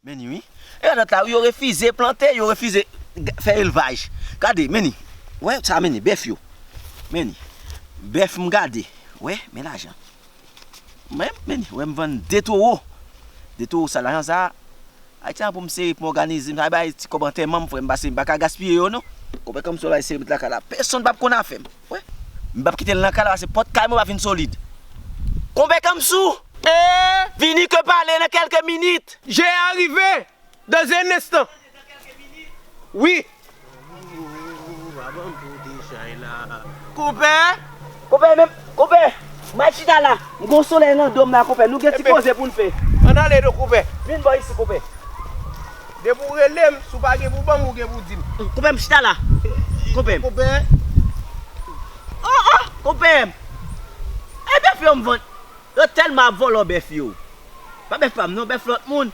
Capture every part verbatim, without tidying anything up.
Men ni wi. E radòt la, yo refize plante, yo refize g- fè elvaj. Gade, men ni. Wè sa, men ni, bèf yo. Men ni. Bèf m gade. Wè, men lajan. Men, men ni, wè m vann de towo. De towo sa, lajan sa. Ayiti an pou m sere, pou m òganize, m sa bay ti kòb antèman m, frè m, pase m pa ka gaspiye yo non. Konpè Kanmsou bay sere met lakay la. Pèsonn p ap konn afè m. Wè. M p ap kite l nan kay la, pase pòt kay mwen pa vin solid. Konpè Kanmsou! Vini ke pale nan kèlke minit. J'ai arrivé dans un instant. Oui. Konpè. Konpè, men, konpè, m al chita la. M gon solèy nan do m la, konpè. Nou gen ti koze pou n fè. Ann ale non, konpè. Vin bò isi, konpè. Depi w rele m, si w pa gen pou ban m, ou gen pou di m. Konpè m, chita la. Konpè m. Konpè. Oh, oh, konpè m. E bèf yo m vann. Yo tèlman ap vòlò bèf yo. Pa bèf pa m non, bèf lòt moun.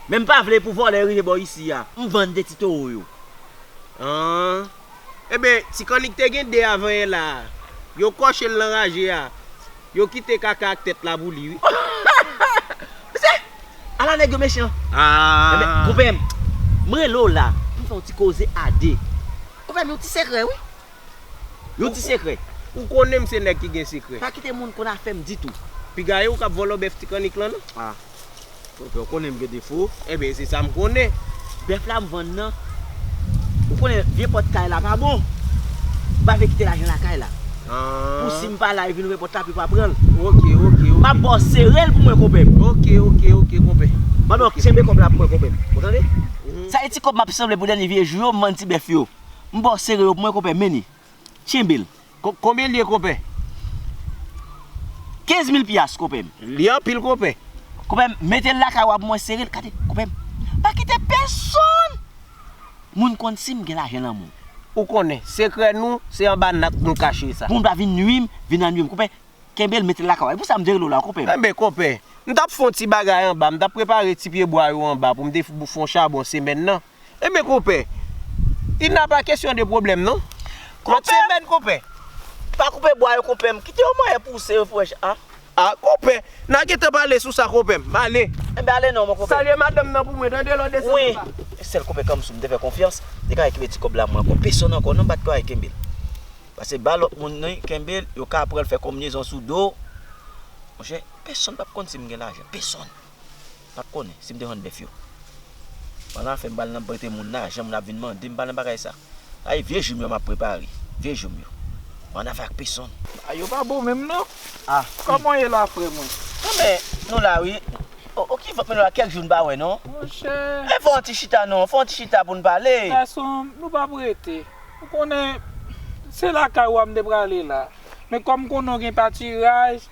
Men m pa vle pou vòlè rive bò isi a. M vann de ti towo yo. An. Enben, ti kannik te gen de avan yè la a. Yo kòche l nan raje a. Yo kite kaka ak tèt la pou li, wi. Mesye, ala nèg yo mechan. Ah. Enben, konpè m, m rele w la pou m fè yon ti koze a de. Konpè m, yon ti sekrè, wi. Yon ti sekrè. Ou konnen m se nèg ki gen sekrè. Pa kite moun konn afè m ditou. Piga e ou k ap vòlò bèf ti kannik lan, non? Ah. Konpè, ou konnen m gen defo. Enben, se sa m konnen. Bèf la m vann nan. Ou konnen vye pòt kay la pa bon. M pa vle kite lajan lakay la. Ah. Pou si m pa la, yo vin ouvè pòt la, pou yo pa pran l. Ok, ok, ok. M ap ba w sere l pou mwen, konpè m. Ok, ok, ok, konpè. Ban m tyenbe kòb la pou mwen, konpè m. Ou tande? Mhm. Sa e ti kòb m ap sanble pou dènye vye jou yo, m vann ti bèf yo. M ba w sere yo pou mwen, konpè, men ni. Tyenbe l. Ko- Konbyen l ye, konpè? Kenz mil pyas, konpè m. Li anpil, konpè. Konpè m, mete l lakay w a pou mwen, sere l. Gade, konpè m. Pa kite pèsonn moun konn si m gen lajan nan men w. Ou konnen, sekrè nou, se anba nat nou kache sa. Pou moun pa vin nui m, vin annui m. Konpè, kenbe l, mete l lakay w a. E pou sa m te rele w la, konpè m. Enben, konpè, m t ap fè yon ti bagay anba, m t ap prepare ti pyebwa yo anba pou m te f- fè yon chabon semèn nan. Enben, konpè, il n'a pas question de problème, non? Lòt semèn, konpè. Pa koupe bwa yo, konpè m. Kite yo manyen pouse yo, frèch. Ah. Ah, konpè, n a gentan pale sou sa, konpè m. M ale. Enben, ale non, mon konpè. Salye madanm nan pou mwen, tande, lè w desann anba. Wi. Sèl konpè Kanmsou m te fè konfyans, li ka rekipere ti kòb la pou mwen ankò. Pèsonn ankò, non, m pa t ka kenbe l. Pase ba lòt moun nan, kenbe l, yo ka pran l fè konbinezon sou do. Monchè, pèsonn p ap konn si m gen lajan. Pèsonn. M ap konnen si m te vann bèf yo. Pandan afè m pral nan prete moun lajan, moun ap vin mande m, pa nan bagay sa. Ay, vye jou m yo m ap prepare. Vye jou m yo. Mwen afè ak pèsonn. A, yo pa bon menm non. Ah. Kòman w ye la, frè mwen? Non, men, nou la, wi. O, o, ki vant men nou la, kèk jou n pa wè, non? Monchè. E fè yon ti chita, non. Fè yon ti chita pou n pale. Gason, nou p ap rete. Ou konnen, se lakay w a m te prale la. Men kòm m konnen w gen patiraj,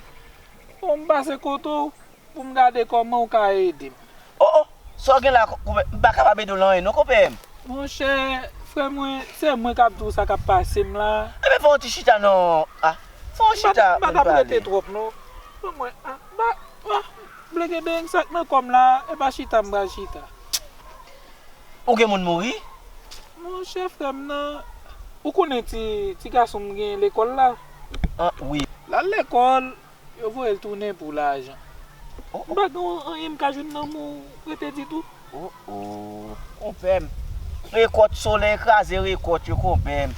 bon, m pase kote w. Pou m gade kòman w ka ede m. O, o, sa w gen la, konpè, m pa kapab ede w nan anyen non, konpè m. Monchè, frè mwen, se mwen k ap di w sa k ap pase m la. Enben, fè yon ti chita non. Ah, fè yon chita pou n pale. M pa t ap rete twòp non. Frè mwen, ah, ba, ah, blegedeng sa k nan kò m la, e pa chita m pral chita. Ou gen moun mouri? Monchè, frè m nan, ou konnen ti, ti gason m gen lekòl la? Ah, wi. L al lekòl, yo voye l tounen pou lajan. Oh, oh. M pa gen anyen m ka jwenn nan men w rete ditou. Oh, oh. Konpè m. Rekòt, solèy kraze rekòt yo, konpè m.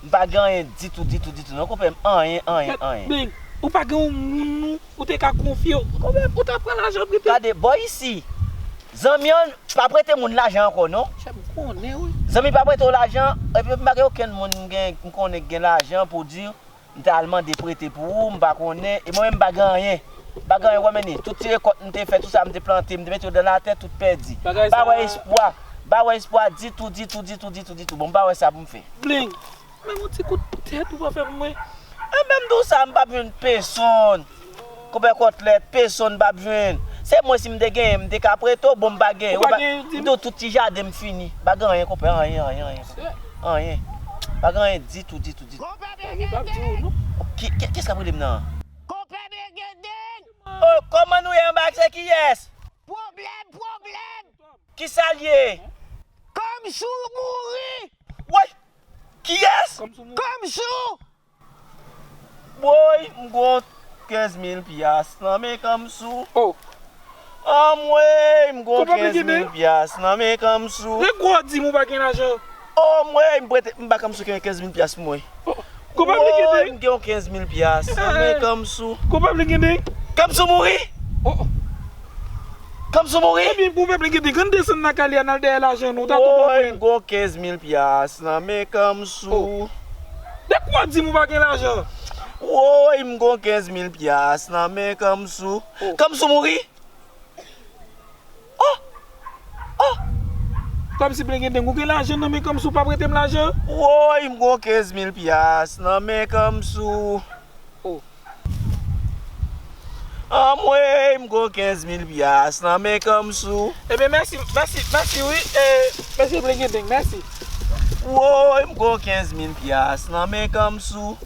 M pa gen anyen ditou, ditou, ditou non, konpè m. Anyen, anyen, anyen. Bling, ou pa gen yon moun ou, ou te ka konfye w. Konpè m, ou ta pran lajan prete. Gade, bò isi. Zanmi an pa prete moun lajan ankò non. Chè, m konnen wi. Zanmi pa prete w lajan, epi m pa gen okenn moun m gen, m konnen ki gen lajan pou di m ta al mande prete pou ou, m pa konnen. E mwen menm m pa gen anyen. M pa gen anyen, wè men ni. Tout ti rekòt m te fè, tout sa m te plante, m te mete yo dan latè, tout pèdi. M pa wè espwa. M pa wè espwa ditou, ditou, ditou, ditou, ditou. Bon, m pa wè sa pou m fè. Bling. Menm yon ti kout tèt ou pa fè pou mwen. Enben m di w sa, m p ap jwenn pèsonn. Konpè Kòtlèt, pèsonn m p ap jwenn. Se mwen si m te genyen, m te ka prete w, bon m pa genyen. Ou pa genyen, di m. M di w tout ti jaden m fini. M pa gen anyen, konpè, anyen, anyen, anyen. Anyen. M pa gen anyen ditou, ditou, ditou. Konpè Bègèdèn! Ki, ki, kiyès k ap rele m nan? Konpè Bègèdèn! Oh, kòman nou ye anba, se kiyès? Pwoblèm, pwoblèm! Kisa l ye? Kanmsou mouri! Woy! Kiyès? Kanmsou mouri. Kanmsou! Woy, m gon kenz mil pyas nan men Kanmsou. Oh! Anmwey, m gon kenz mil pyas nan men Kamsou. Lè gwo di m ou pa gen lajan. Anmwey, m prete, m ba Kamsou kenz mil pyas pou mwen. Woy, m gen yon kenz mil pyas nan men Kamsou. Kamsou mouri? Kamsou mouri? Ebyen, pou pèp li gete, grann desann nan kali a, n al dèyè lajan nou, ta tou bon. Woy, m gon kenz mil pyas nan men Kamsou. Dèk mwa di m ou pa gen lajan. Woy, m gon kenz mil pyas nan men Kamsou. Kamsou mouri? Oh! Oh! Kòmsi Blengendeng, ou gen lajan nan men Kamsou, pa prete m lajan? Woy, m gon kenz mil pyas nan men Kamsou. Oh. Anmwey, m gon kenz mil pyas nan men Kamsou. Ebyen, mèsi, mèsi, mèsi, wi. E, mesye Blengendeng, mèsi. Woy, m gon kenz mil pyas nan men Kamsou.